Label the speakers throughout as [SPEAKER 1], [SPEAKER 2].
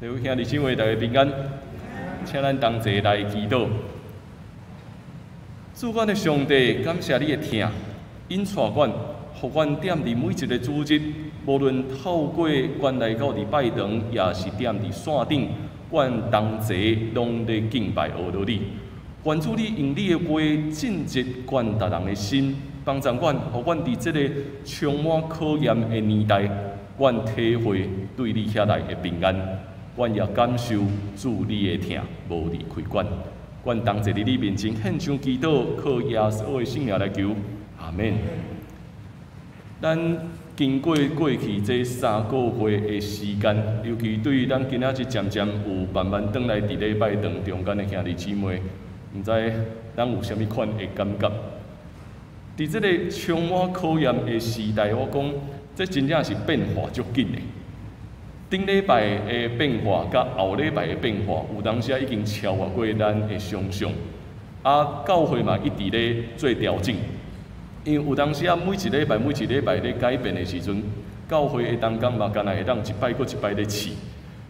[SPEAKER 1] 各位兄弟姊妹，大家平安，請咱同齊來祈禱。主阮的上帝，感謝你的疼，引帶阮，予阮踮佇每一个主日，無論透過阮來到禮拜堂，抑是踮佇線頂，阮同齊攏咧敬拜阿羅你。願主你用你的話進入阮逐人的心，幫助阮，予阮佇這個充滿考驗的年代，阮體會對你遐來的平安。阮也感受主你的疼，無離開阮。阮同齊佇你面前獻上祈禱，靠耶穌的聖名來求，阿們。咱經過過去這3個月的時間，尤其對咱今仔日漸漸有慢慢轉來佇禮拜堂中間的兄弟姊妹，毋知咱有啥物款的感覺？佇這个充滿考驗的時代，我講這真正是變化足緊的。頂禮拜的變化，佮後禮拜的變化，有當時仔已經超越過咱的想象。啊，教會嘛一直咧做調整，因為有當時仔每一禮拜、每一禮拜咧改變的時陣，教會的同工嘛，敢若會當一擺閣一擺咧試。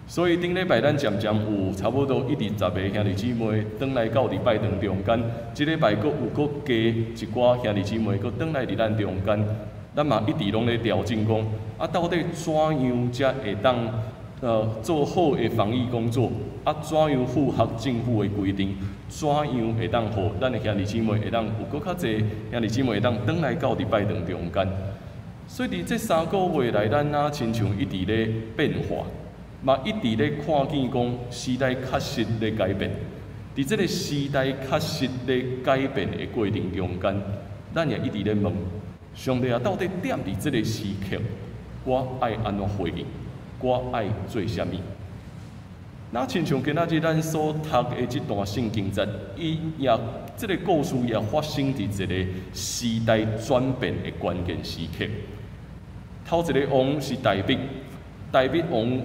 [SPEAKER 1] 所以頂禮拜咱漸漸有差不多一二十个兄弟姊妹轉來到禮拜堂中間，這禮拜閣有閣加一寡兄弟姊妹閣轉來佇咱中間。咱嘛一直攏咧調整講，啊，到底怎樣才會當做好的防疫工作？啊，怎樣符合政府的規定？怎樣會當予咱的兄弟姊妹會當有閣較濟兄弟姊妹會當轉來到禮拜堂中間？所以佇這3個月來，咱若親像一直咧變化，嘛一直咧看見講時代確實咧改變。佇這个時代確實咧改變的過程中間，咱也一直咧問上帝啊，到底踮佇這个時刻，我愛按怎回應？我愛做啥物？若親像今仔日咱所讀的這段聖經節，伊也這个故事也發生佇一个時代轉變的關鍵時刻。頭一个王是大衛，大衛王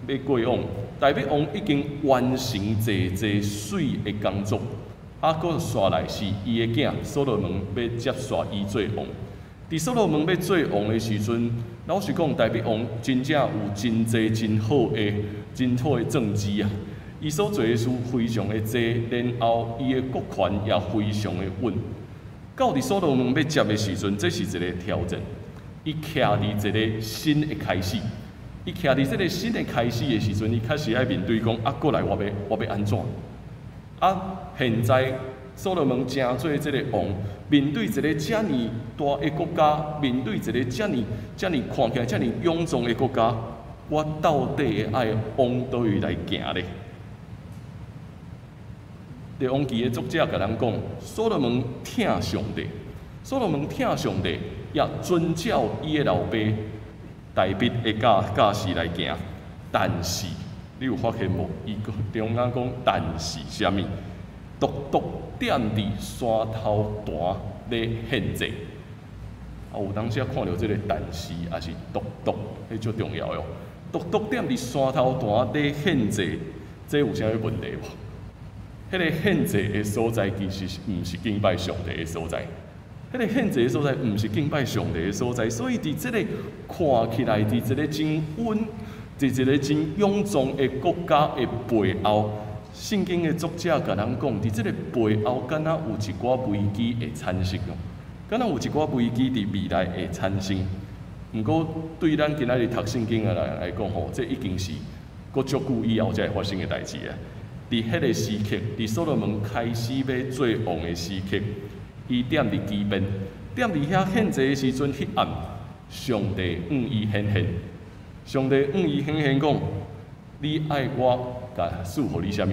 [SPEAKER 1] 欲過往，大衛王已經完成濟濟媠的工作，啊，閣紲來是伊的囝所羅門欲接續伊做王。佇所羅門欲做王的時陣，老實講，大衛王真正有真濟真好的、真好的政績啊！伊所做的事非常的濟，然後伊的國權也非常的穩。到佇所羅門欲接的時陣，這是一个挑戰。伊徛佇一个新的開始，伊徛佇這个新的開始的時陣，伊確實愛面對講：啊，過來我欲按怎？啊，現在所羅門成做這个王，面對一个遮爾大的國家，面對一个遮爾遮爾看起來遮爾臃腫的國家，我到底會愛往佗位來行咧？列王紀的作者共咱講，所羅門疼上帝，所羅門疼上帝，也遵照伊的老爸大衛的教教示來行。但是，你有發現無？伊中間講，但是啥物？獨獨踮佇山頭壇咧獻祭。啊，有當時看著這个但是，抑是獨獨，彼足重要的哦。獨獨踮佇山頭壇咧獻祭，這有啥物問題無？彼个獻祭的所在其實毋是敬拜上帝的所在，彼个獻祭的所在毋是敬拜上帝的所在，所以佇這個看起來，佇一个真穩、佇一个真臃腫的國家的背後，聖經的作者共咱講，佇這个背後，敢若有一寡危機會產生哦，敢若有一寡危機佇未來會產生。毋過對咱今仔日讀聖經的人來講吼，這已經是閣足久以後才會發生的代誌啊。佇彼个時刻，佇所羅門開始欲做王的時刻，伊踮佇基遍，踮佇遐獻祭的時陣，彼暗上帝向伊顯現，上帝向伊顯現講：你愛我共賜予你啥物？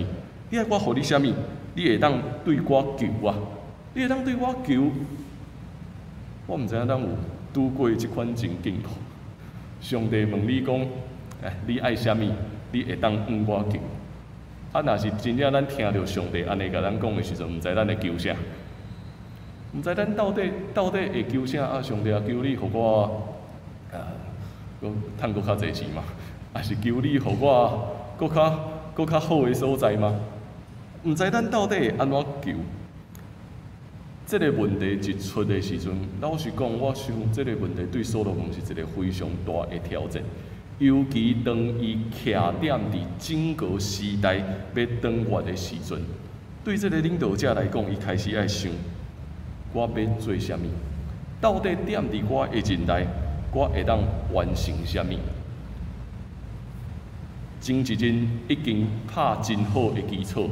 [SPEAKER 1] 你愛我予你啥物？你會當對我求啊？你會當對我求？我毋知影咱有拄過這款情景無？上帝問你講：欸，你愛啥物？你會當向我求？啊，若是真正咱聽著上帝按呢共咱講的時陣，毋知咱會求啥？毋知咱到底到底會求啥？啊，上帝啊，求你予我啊，閣趁閣較濟錢嘛？抑是求你予我閣較閣較好的所在嗎？毋知咱到底會按怎求？這个問題一出的時陣，老實講，我想這个問題對所羅門是一个非常大的挑戰。尤其當伊徛踮佇整個時代欲轉彎的時陣，對這个領導者來講，伊開始愛想：我欲做啥物？到底踮佇我的任內，我會當完成啥物？前一任已經拍真好的基礎，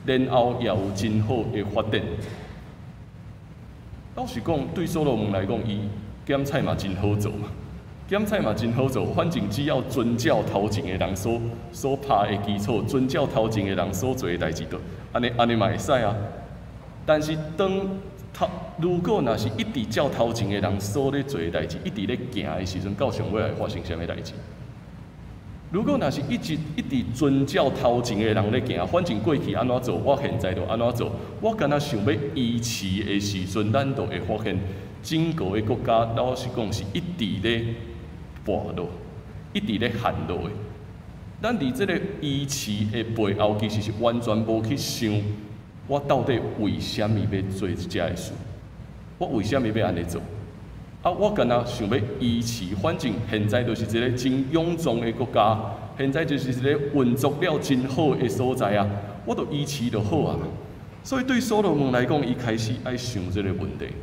[SPEAKER 1] 然後也有真好的發展。老實講，對所羅門來講，伊檢菜嘛真好做嘛，檢菜嘛真好做。反正只要遵照頭前的人所拍的基礎，遵照頭前的人所做的代誌，就按呢按呢嘛會使啊。但是當頭如果若是一直照頭前的人所咧做的代誌，一直咧行的時陣，到上尾會發生啥物代誌？如果若是一直一直遵照頭前的人咧行，反正過去按怎做，我現在就按怎做。我敢若想欲維持的時陣，咱就會發現整個的國家老實講是一直咧跋落，一直咧陷落的。咱佇這个維持的背後，其實是完全無去想，我到底為啥物欲做這个事？我為啥物欲按呢做？啊！我敢若想欲維持，反正現在就是一个真臃腫的國家，現在就是一个運作了真好的所在啊！我就維持就好啊。所以對所羅門來講，伊開始愛想這个問題，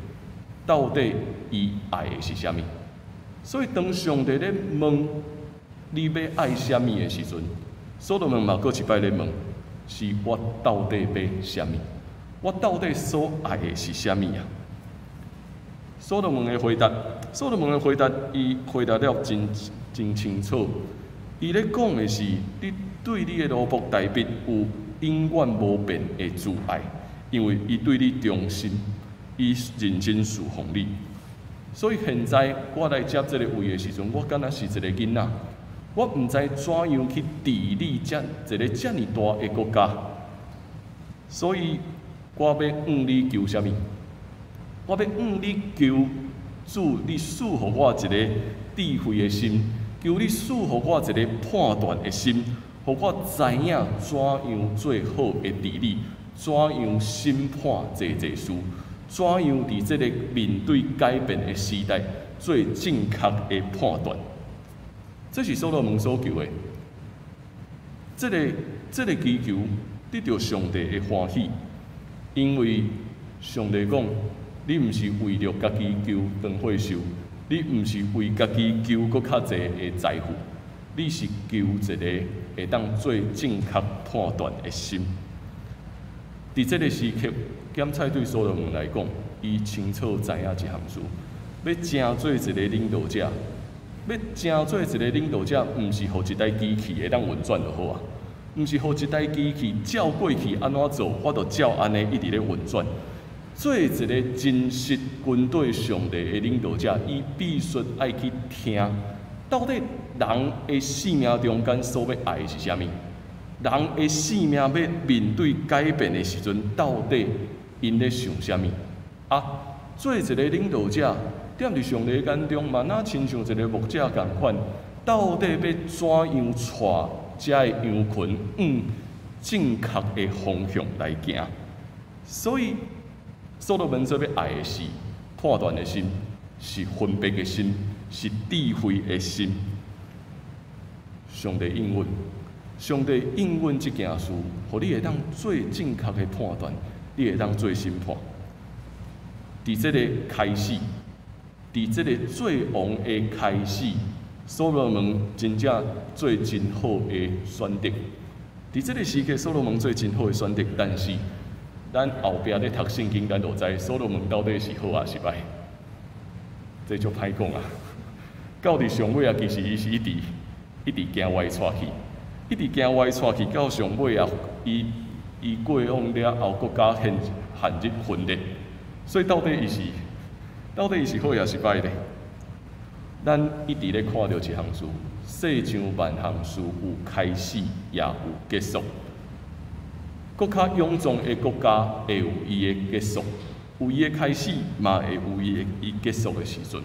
[SPEAKER 1] 到底伊愛的是啥物？所以當上帝咧問你欲愛啥物的時陣，所羅門嘛閣一擺咧問：是我到底欲啥物？我到底所愛的是啥物啊？所羅門的回答，所羅門的回答，伊回答了真真清楚。伊咧講的是，你對你的奴僕大衛有永遠無變的慈愛，因為伊對你忠心，伊認真侍奉你。所以現在我來接這个位的時陣，我敢若是一个囡仔，我毋知怎樣去治理這一个遮爾大的國家。所以我欲向你求啥物？我欲向你求主，你賜予我一个智慧的心，求你賜予我一个判斷的心，予我知影怎樣做好的治理，怎樣審判濟濟事，怎樣佇這个面對改變的時代做正確的判斷。這是所羅門所求的。這个祈求得著上帝的歡喜，因為上帝講：你毋是為著家己求長歲壽，你毋是為家己求閣較濟的財富，你是求一个會當做正確判斷的心。佇這个時刻，檢菜對所羅門來講，伊清楚知影一項事：欲成做一个領導者，欲成做一个領導者，毋是予一台機器會當運轉就好啊，毋是予一台機器照過去按怎做，我就照按呢一直咧運轉。做一个真實軍隊上帝的領導者，伊必須愛去聽，到底人的生命中間所欲愛的是啥物？人的生命欲面對改變的時陣，到底𪜶咧想啥物？啊，做一个領導者，踮佇上帝眼中嘛，若親像一个牧者仝款，到底欲怎樣帶遮的羊群往正確的方向來行？所以，所羅門所欲愛的是判斷的心，是分別的心，是智慧的心。上帝應允，上帝應允這件事，予你會當做正確的判斷，你會當做審判。佇這个開始，佇這个做王的開始，所羅門真正做真好的選擇。佇這个時刻，所羅門做真好的選擇，但是咱後壁咧讀聖經，咱就知所羅門到底是好抑是䆀，這足歹講啊。到佇上尾啊，其實伊是一直一直行歪掣去，一直行歪掣去，到上尾啊，伊伊過往了後，國家陷陷入分裂。所以到底伊是好抑是䆀咧？咱一直咧看著一項事，世上萬項事有開始，也有結束。閣較臃腫的國家會有伊的結束，有伊的開始，嘛會有伊的伊結束的時陣。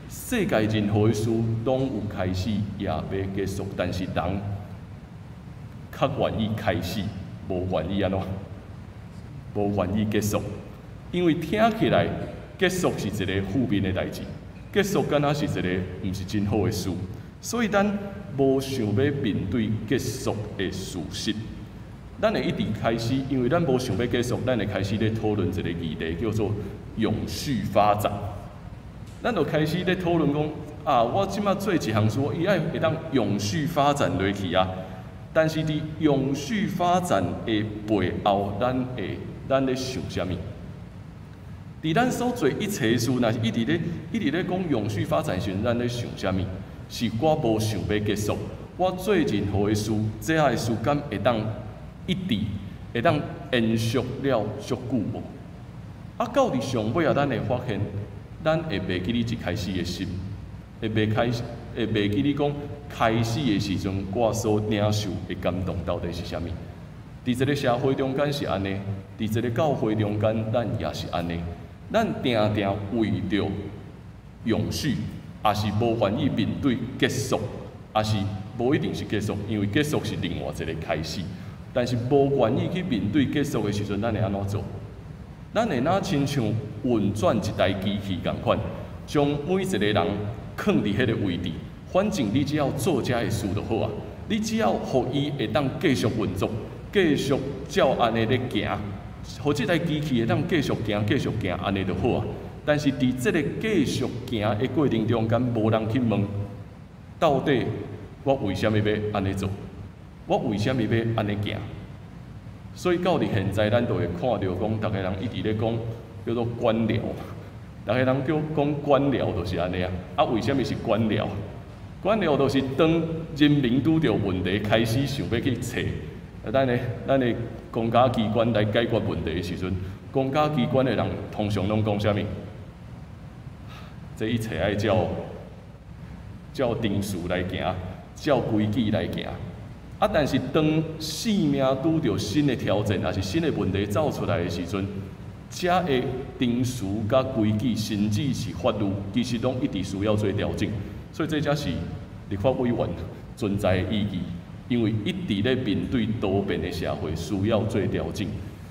[SPEAKER 1] 世界任何的事攏有開始，也欲結束，但是人較願意開始，無願意按怎，無願意結束，因為聽起來結束是一个負面的代誌，結束敢若是一个毋是真好的事。所以咱無想欲面對結束的事實。咱會一直開始，因為咱無想欲結束，咱會開始咧討論一個議題，叫做永續發展。咱就開始咧討論講，啊，我這馬做一項事，伊愛會當永續發展落去啊。但是佇永續發展的背後，咱咧想啥物？佇咱所做一切事，若是一直咧講永續發展時陣，咱咧想啥物？是我無想欲結束，我做任何的事，這下的事敢會當一直會當延續了足久無？啊，到佇上尾仔，咱會發現，咱會袂記得一開始的心，會袂記得講開始的時陣，我所領受的感動到底是啥物？佇這个社會中間是按呢，佇這个教會中間，咱也是按呢。咱定定為著永續，抑是無願意面對結束，抑是無一定是結束，因為結束是另外一個開始。但是無願意去面對結束的時陣，咱會按怎做？咱會若親像運轉一台機器仝款，將每一個人囥佇彼个位置。反正你只要做遮的事就好啊，你只要予伊會當繼續運作，繼續照按呢咧行，予這台機器會當繼續行、繼續行，按呢就好啊。但是佇這个繼續行的過程中間，無人去問，到底我為啥物欲按呢做？我為啥物欲按呢行？所以到佇現在，咱就會看著講，逐个人一直咧講叫做官僚，逐個人叫講官僚就是按呢啊。啊，為啥物是官僚？官僚就是當人民拄著問題，開始想欲去揣咱的公家機關來解決問題的時陣，公家機關的人通常攏講啥物？這一切愛照程序來行，照規矩來行。啊！但是當生命拄著新的挑戰，抑是新的問題走出來的時陣，遮的程序佮規矩，甚至是法律，其實攏一直需要做調整。所以這才是立法委員存在的意義，因為一直咧面對多變的社會，需要做調整。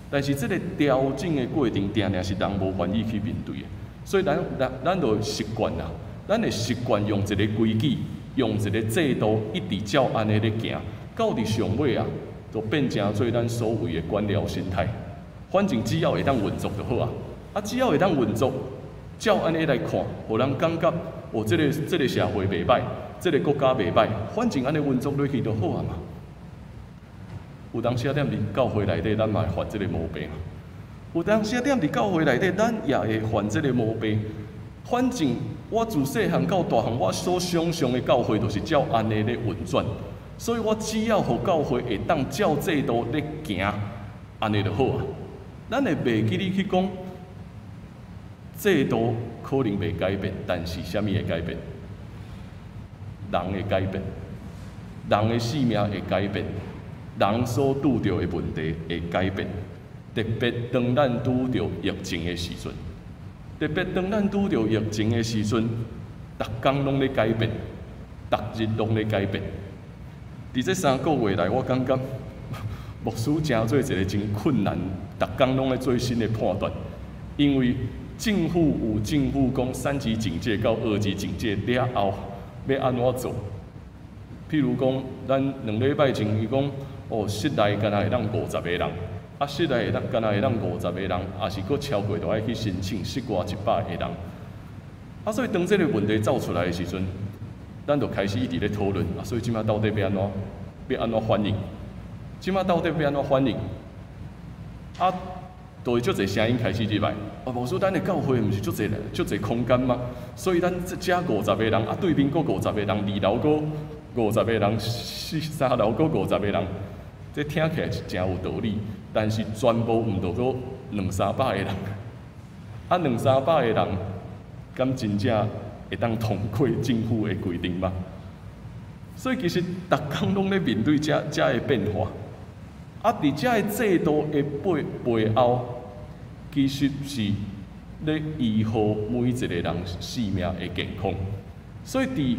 [SPEAKER 1] 但是這个調整的過程，定定是人無願意去面對的。所以咱就習慣啦，咱會習慣用一个規矩，用一个制度，一直照按呢咧行。到佇上尾啊，就變成做咱所謂的官僚心態。反正只要會當運作就好啊，啊，只要會當運作，照按呢來看，予人感覺哦，這个社會袂䆀，這个國家袂䆀，反正按呢運作落去就好啊嘛。有當時仔踮佇教會內底，咱嘛會犯這个毛病。有當時仔踮佇教會內底，咱也會犯這个毛病。反正我自細漢到大漢，我所想像的教會就是照按呢咧運轉。所以我只要予教會會當照制度咧行，按呢就好啊。咱會袂記得去講制度可能袂改變，但是啥物會改變？人會改變，人的性命會改變，人所拄著的問題會改變。特別當咱拄著疫情的時陣，特別當咱拄著疫情的時陣，逐工攏咧改變，逐日攏咧改變。佇這3個月內，我感覺牧師成做一个真困難，逐工攏咧做新的判斷，因為政府有政府講三級警戒到二級警戒了後，欲按怎做？譬如講，咱2禮拜前伊講，哦，室內敢若會當五十個人，啊，室內會當敢若會當五十個人，抑是閣超過，就愛去申請室外100個人。啊，所以當這个問題走出來的時陣，咱就開始一直咧討論啊，所以這馬到底欲按怎？欲按怎反應？這馬到底欲按怎反應？啊，就會足濟聲音開始入來。啊，牧師，咱的教會毋是足濟足濟空間嗎？所以咱遮五十個人，啊，對面閣五十個人，二樓閣五十個人，三樓閣五十個人，這聽起來是誠有道理，但是全部毋著閣兩三百個人。啊，兩三百個人，敢真正會當通過政府的規定嗎？所以其實逐工攏咧面對遮遮的變化，啊，佇遮的制度的背後，其實是咧維護每一個人性命的健康。所以佇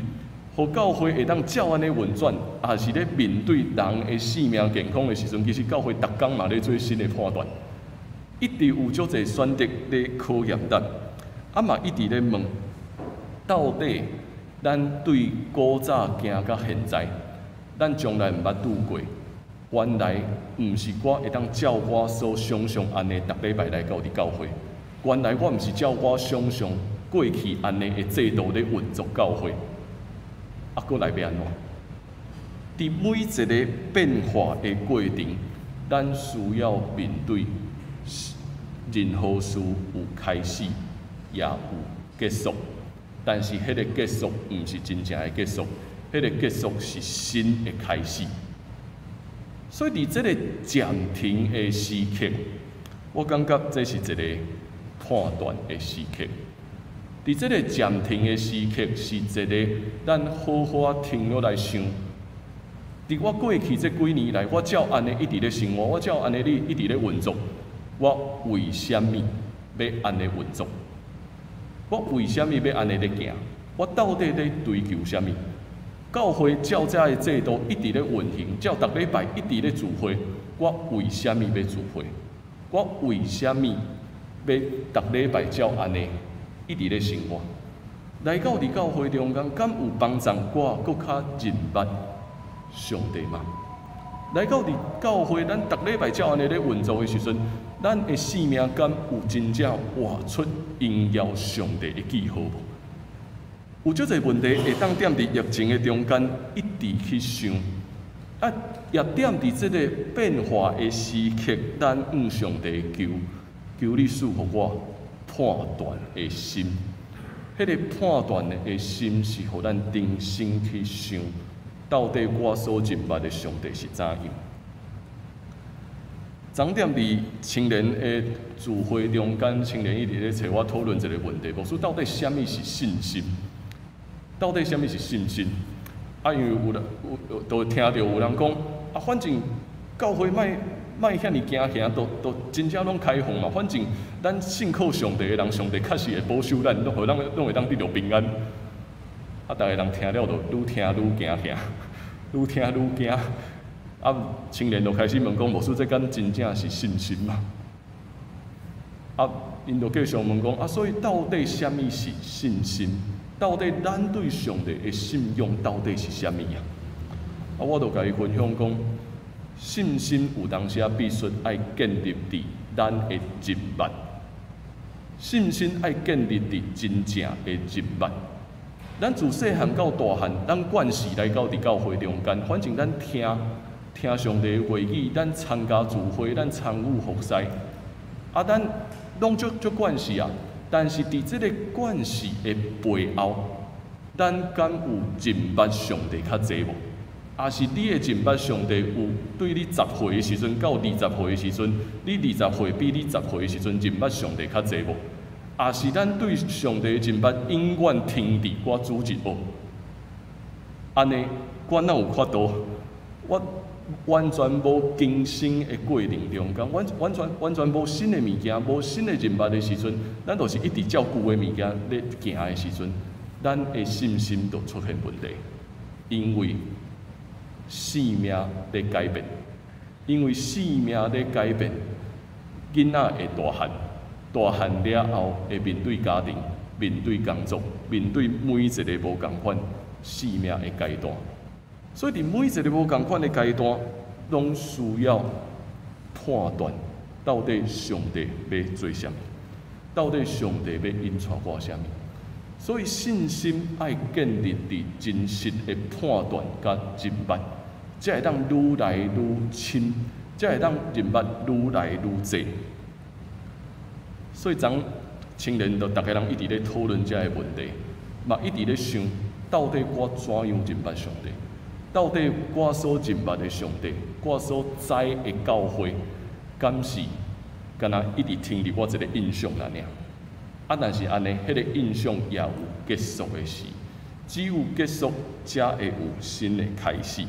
[SPEAKER 1] 予教會會當照按呢運轉，抑是咧面對人的性命健康的時陣，其實教會逐工嘛咧做新的判斷，一直有足濟選擇咧考驗咱，啊嘛一直咧問，到底咱對古早行到現在，咱從來毋捌拄過。原來毋是我會當照我所想像按呢，逐禮拜來到佇教會。原來我毋是照我想像過去按呢的制度咧運作教會。啊，閣來欲按怎？佇每一个變化的過程，咱需要面對任何事有開始，也有結束。但是，彼个結束毋是真正的結束，彼个結束是新的開始。所以，佇這个暫停的時刻，我感覺這是一个判斷的時刻。佇這个暫停的時刻，是一个咱好好仔停落來想。佇我過去這幾年來，我照按呢一直咧生活，我照按呢咧一直咧運作，我為啥物欲按呢運作？我為啥物欲按呢咧行？我到底咧追求啥物？教會照這个制度一直咧運行，照逐禮拜一直咧聚會，我為啥物欲聚會？我為啥物欲逐禮拜照按呢一直咧生活？來到佇教會中間，敢有幫助我閣較認捌上帝嗎？來到佇教會，咱逐禮拜照按呢咧運作的時陣，咱的生命敢有真正活出榮耀上帝的記號無？有足濟問題會當踮佇疫情的中間一直去想，啊，也踮佇這个變化的時刻，咱向上帝求，求你賜予我判斷的心。彼个判斷的心是予咱重新去想，到底我所認捌的上帝是怎樣？昨踮佇青年的聚會中間，青年一直咧揣我討論一个問題：牧師到底啥物是信心？到底啥物是信心？啊，因為有人有，都聽著有人講，啊，反正教會莫莫遐爾驚嚇，都都真正攏開放嘛。反正咱信靠上帝的人，上帝確實會保守咱，攏予咱攏會當得著平安。啊，逐个人聽了就愈聽愈驚嚇，愈聽愈驚。啊，青年就開始問講，牧師，這敢真正是信心嗎？啊，𪜶就繼續問講，啊，所以到底啥物是信心？到底咱對上帝的信仰到底是啥物啊？啊，我就共伊分享講，信心有當時仔必須愛建立佇咱的認捌，信心愛建立佇真正的認捌。咱自細漢到大漢，咱慣勢來到佇教會中間，反正咱聽聽上帝的話語，咱參加聚會，咱參與服侍，啊，咱攏足足慣勢啊。但是佇這个慣勢的背後，咱敢有認捌上帝較濟無？抑是你的認捌上帝有對你十歲的時陣到二十歲的時陣，你二十歲比你十歲的時陣認捌上帝較濟無？抑是咱對上帝的認捌永遠停佇我主日學？按呢，我哪有法度？我完全無更新的過程中間，完完全完全無新的物件，無新的認捌的時陣，咱就是一直照舊的物件咧行的時陣，咱的信心就出現問題，因為生命咧改變，因為生命咧改變，囡仔會大漢，大漢了後會面對家庭、面對工作、面對每一个無仝款生命的階段。所以，佇每一个無仝款的階段，攏需要判斷到底上帝欲做啥物，到底上帝欲引帶我啥物。所以，信心愛建立佇真實的判斷佮認捌，才會當愈來愈深，才會當認捌愈來愈濟。所以，昨青年就逐个人一直咧討論這个問題，嘛一直咧想，到底我怎樣認捌上帝？到底我所認捌的上帝，我所知的教會，敢是敢若一直停佇我這个印象爾爾？啊，但是按呢，彼个印象也有結束的時，只有結束，才會有新的開始。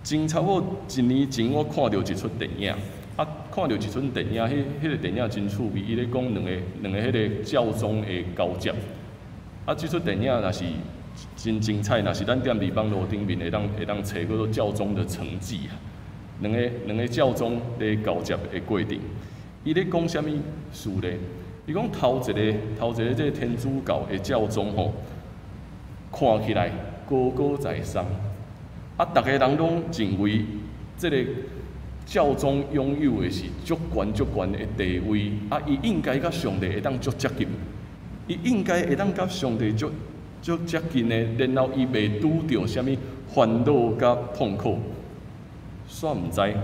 [SPEAKER 1] 前差不多一年前，我看著一齣電影，啊，看著一齣電影，彼彼个電影真趣味，伊咧講兩个兩个彼个教宗的交接。啊，這齣電影若是真精彩，若是咱踮佇網路頂面會當會當揣叫做教宗的承繼啊。兩个兩个教宗咧交接的過程，伊咧講啥物事咧？伊講頭一个頭一个這个天主教的教宗吼，看起來高高在上，啊，逐个人攏認為這个教宗擁有的是足懸足懸的地位，啊，伊應該佮上帝會當足接近，伊應該會當佮上帝足足接近的，然後伊袂拄著啥物煩惱佮痛苦，煞毋知，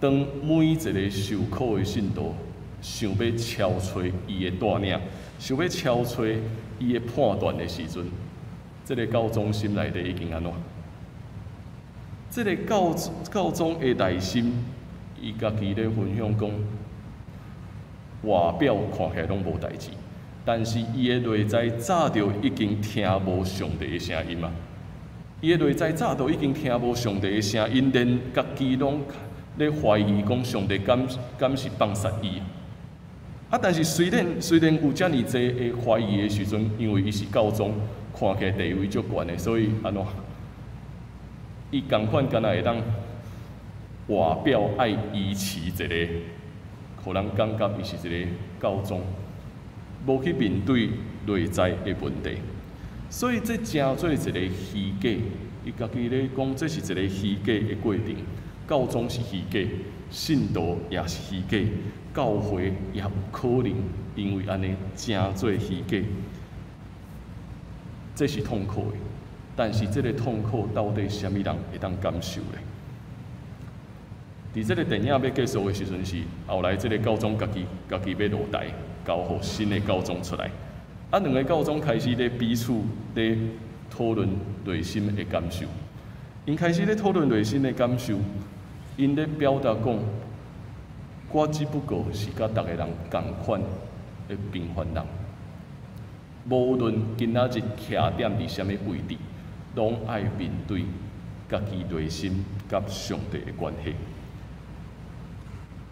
[SPEAKER 1] 當每一个受苦的信徒想欲超揣伊的帶領，想欲超揣伊的判斷的時陣，這个教宗心內底已經按怎？這个教宗的內心，伊家己咧分享講，外表看起來攏無代誌，但是伊的內在早就已經聽無上帝的聲音啊！伊的內在早就已經聽無上帝的聲音，連家己攏咧懷疑講上帝敢是放殺伊。啊！但是雖然有遮爾濟的懷疑的時陣，因為伊是教宗，看起來地位足懸的，所以按怎？伊仝款敢若會當外表愛維持一个，予人感覺伊是一个教宗，無去面對內在的問題，所以這成做一个虛假。伊家己咧講，這是一个虛假的過程。教宗是虛假，信徒也是虛假，教會也有可能因為按呢成做虛假，這是痛苦的。但是這个痛苦到底啥物人會當感受咧？佇這个電影欲結束的時陣是，後來這个教宗家己欲落台，交予新的教宗出來。啊，兩个教宗開始咧彼此咧討論內心的感受。𪜶開始咧討論內心的感受，𪜶咧表達講，我只不過是佮逐个人仝款的平凡人，無論今仔日徛踮佇啥物位置，攏愛面對家己內心佮上帝的關係。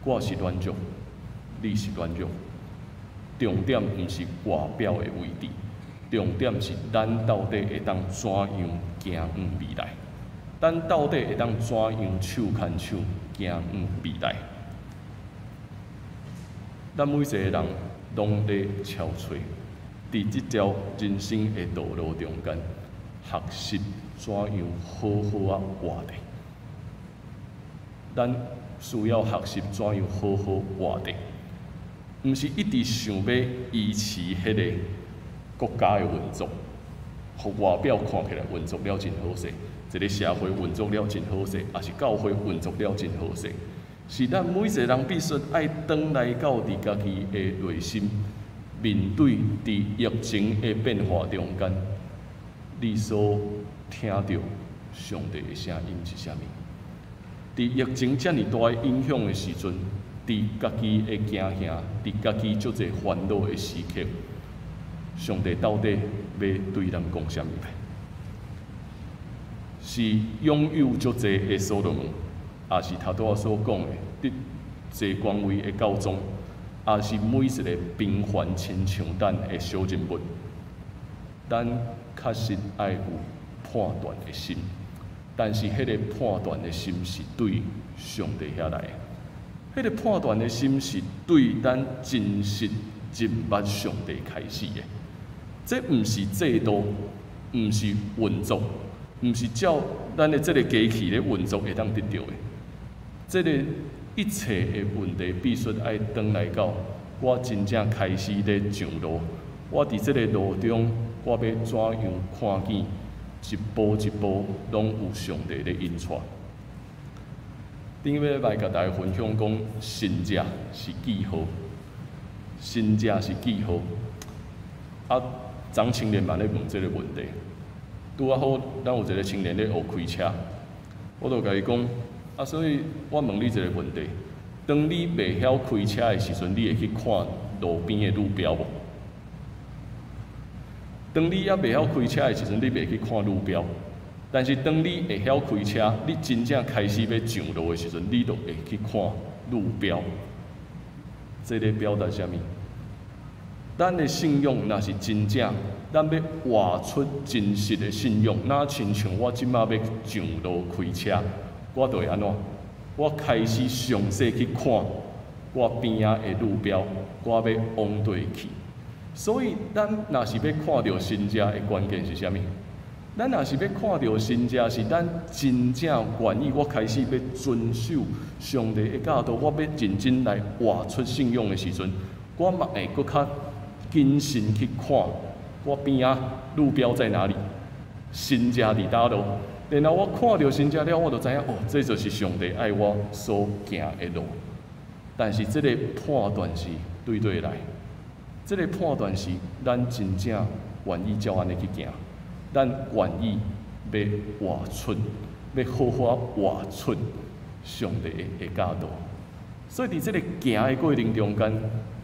[SPEAKER 1] 我是軟弱，你是軟弱。重點毋是外表的位置，重點是咱到底會當怎樣行向未來？咱到底會當怎樣手牽手行向未來？咱每一个人攏咧超揣，佇這條人生的道路中間，學習怎樣好好仔活著。咱需要學習怎樣好好活著，毋是一直想欲維持彼个國家的運作，予外表看起來運作了真好勢，一个社會運作了真好勢，抑是教會運作了真好勢。是咱每一个人必須愛轉來到佇家己的內心，面對佇疫情的變化中間，你所聽著上帝的聲音是啥物？佇疫情遮爾大的影響的時陣，佇家己的驚嚇，佇家己足濟煩惱的時刻，上帝到底欲對咱講啥物？是擁有足濟的所羅門，抑是頭拄仔所講的得坐權位的教宗，抑是每一个平凡親像咱的小人物，咱確實愛有判斷的心，但是彼个判斷的心是對上帝遐來的，彼个判斷的心是對咱真實認捌上帝開始的。這毋是制度，毋是運作，毋是照咱的這个機器咧運作會當得著的。這个一切的問題必須愛轉來到我真正開始咧上路，我佇這个路中，我欲怎樣看見一步一步攏有上帝咧引帶。頂禮拜共大家分享講，神跡是記號，神跡是記號。啊，昨青年嘛咧問這个問題，拄仔好，咱有一个青年咧學開車，我就共伊講，啊，所以我問你一个問題：當你袂曉開車的時陣，你會去看路邊的路標無？當你猶袂曉開車的時陣，你袂去看路標；但是當你會曉開車，你真正開始欲上路的時陣，你就會去看路標。這咧表達啥物？咱的信仰若是真正，咱欲活出真實的信仰，若親像我這馬欲上路開車，我就會按怎？我開始詳細去看我邊仔的路標，我欲往佗去。所以，咱若是欲看著神跡的關鍵是啥物？咱若是欲看著神跡，是咱真正願意，我開始欲遵守上帝的教導，我欲認真來活出信仰的時陣，我嘛會閣較謹慎去看我邊仔路標在哪裡，神跡佇佗落。然後我看著神跡了，我就知影哦，這就是上帝愛我所行的路。但是這個判斷是對佗來？這個判斷是咱真正願意照按呢去行，咱願意欲活出，欲好好活出上帝的教導。所以佇這個行的過程中間，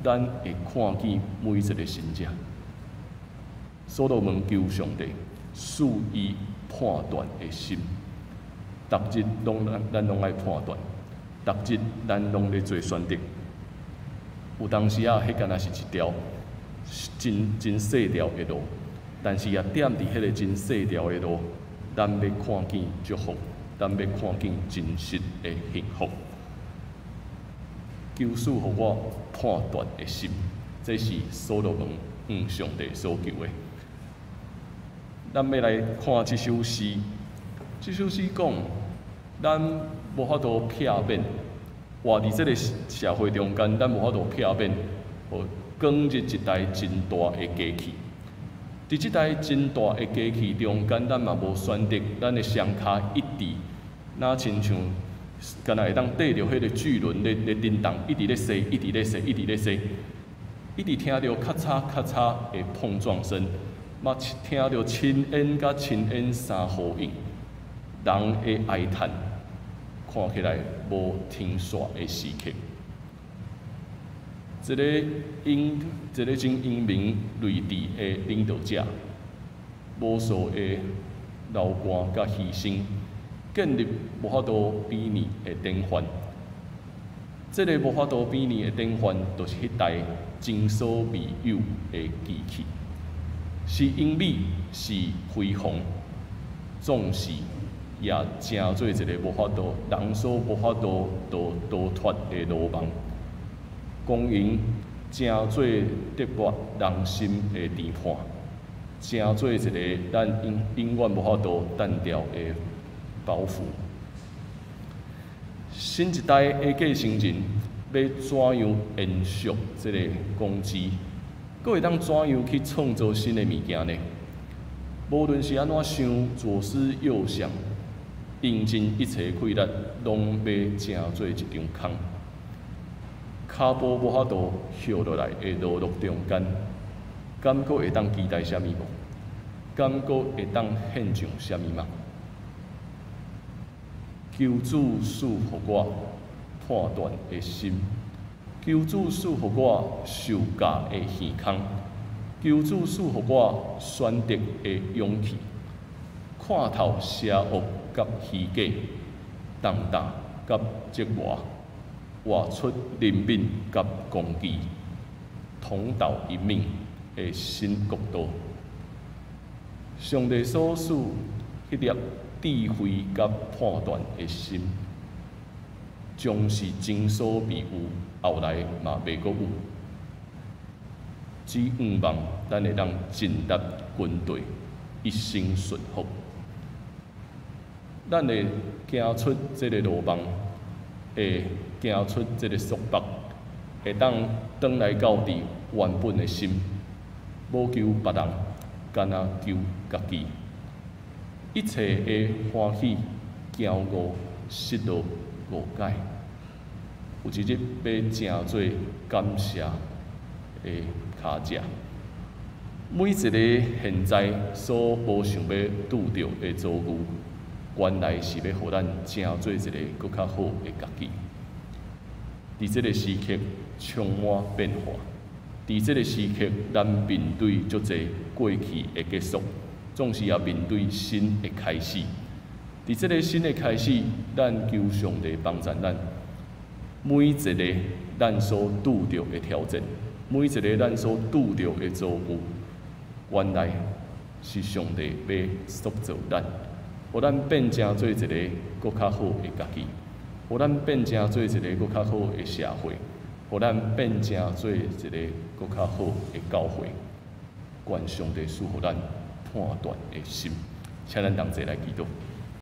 [SPEAKER 1] 咱會看見每一個神跡。所羅門求上帝賜伊判斷的心，逐日攏咱咱攏愛判斷，逐日咱攏咧做選擇。有當時啊，彼敢若是一條真真細條的路，但是也踮佇彼個真細條的路，咱欲看見祝福，咱欲看見真實的幸福。求賜予我判斷的心，這是所羅門向上帝所求的。咱欲來看這首詩，這首詩講，咱無法度避免活佇這個社會中間，咱無法度避免，予捲入一台真大的機器。佇這台真大的機器中間，咱嘛無選擇，咱的雙跤一直，若親像，敢若會當綴著彼個巨輪咧咧振動，一直咧踅，一直咧踅，一直咧踅，一直聽著咔嚓咔嚓的碰撞聲，嘛聽著青煙佮青煙相呼應，人的哀嘆，看起來無停煞的時刻。一個英，一個真英明睿智的領導者，無數的流汗佮犧牲，建立無法度比擬的典範。這个無法度比擬的典範，就是彼台前所未有的機器，是英美，是輝煌，總是也成做一个無法度人所無法度逃逃脫的羅網，光榮成做折磨人心的甜伴，成做一个咱永永遠無法度擲掉的包袱。新一代的繼承人欲怎樣延續這个統治？閣會當怎樣去創造新的物件呢？無論是按怎想，左思右想，用盡一切氣力，攏欲成做一場空。跤步無法度歇落來的勞碌中間，敢閣會當期待啥物無？敢閣會當獻上啥物嗎？求主賜予我判斷的心，求主賜予我受教的耳孔，求主賜予我選擇的勇氣，看透邪惡佮虛假，重擔佮折磨，活出憐憫佮公義，統道一命的新國度。上帝所賜彼粒智慧佮判斷的心，將是前所未有，後來嘛袂閣有。只向望咱會當盡力軍隊，一生順服。咱會行出這个羅網，會行出這個束縛，會當轉來到佇原本的心，無求別人，干焦求家己。一切的歡喜、驕傲、失落、誤解，有一日欲成做感謝的跤跡。每一个現在所無想欲拄著的遭遇，原來是欲予咱成做一个閣較好的家己。佇這个時刻充滿變化，佇這个時刻，咱面對足濟過去的結束，總是也面對新的開始。佇這个新的開始，咱求上帝幫助咱。每一个咱所拄著的挑戰，每一个咱所拄著的遭遇，原來是上帝欲塑造咱，予咱變成做一个閣較好的家己，予咱變成做一个閣較好的社會，予咱變成做一个閣較好的教會。願上帝賜予咱判斷的心，請咱同齊來祈禱。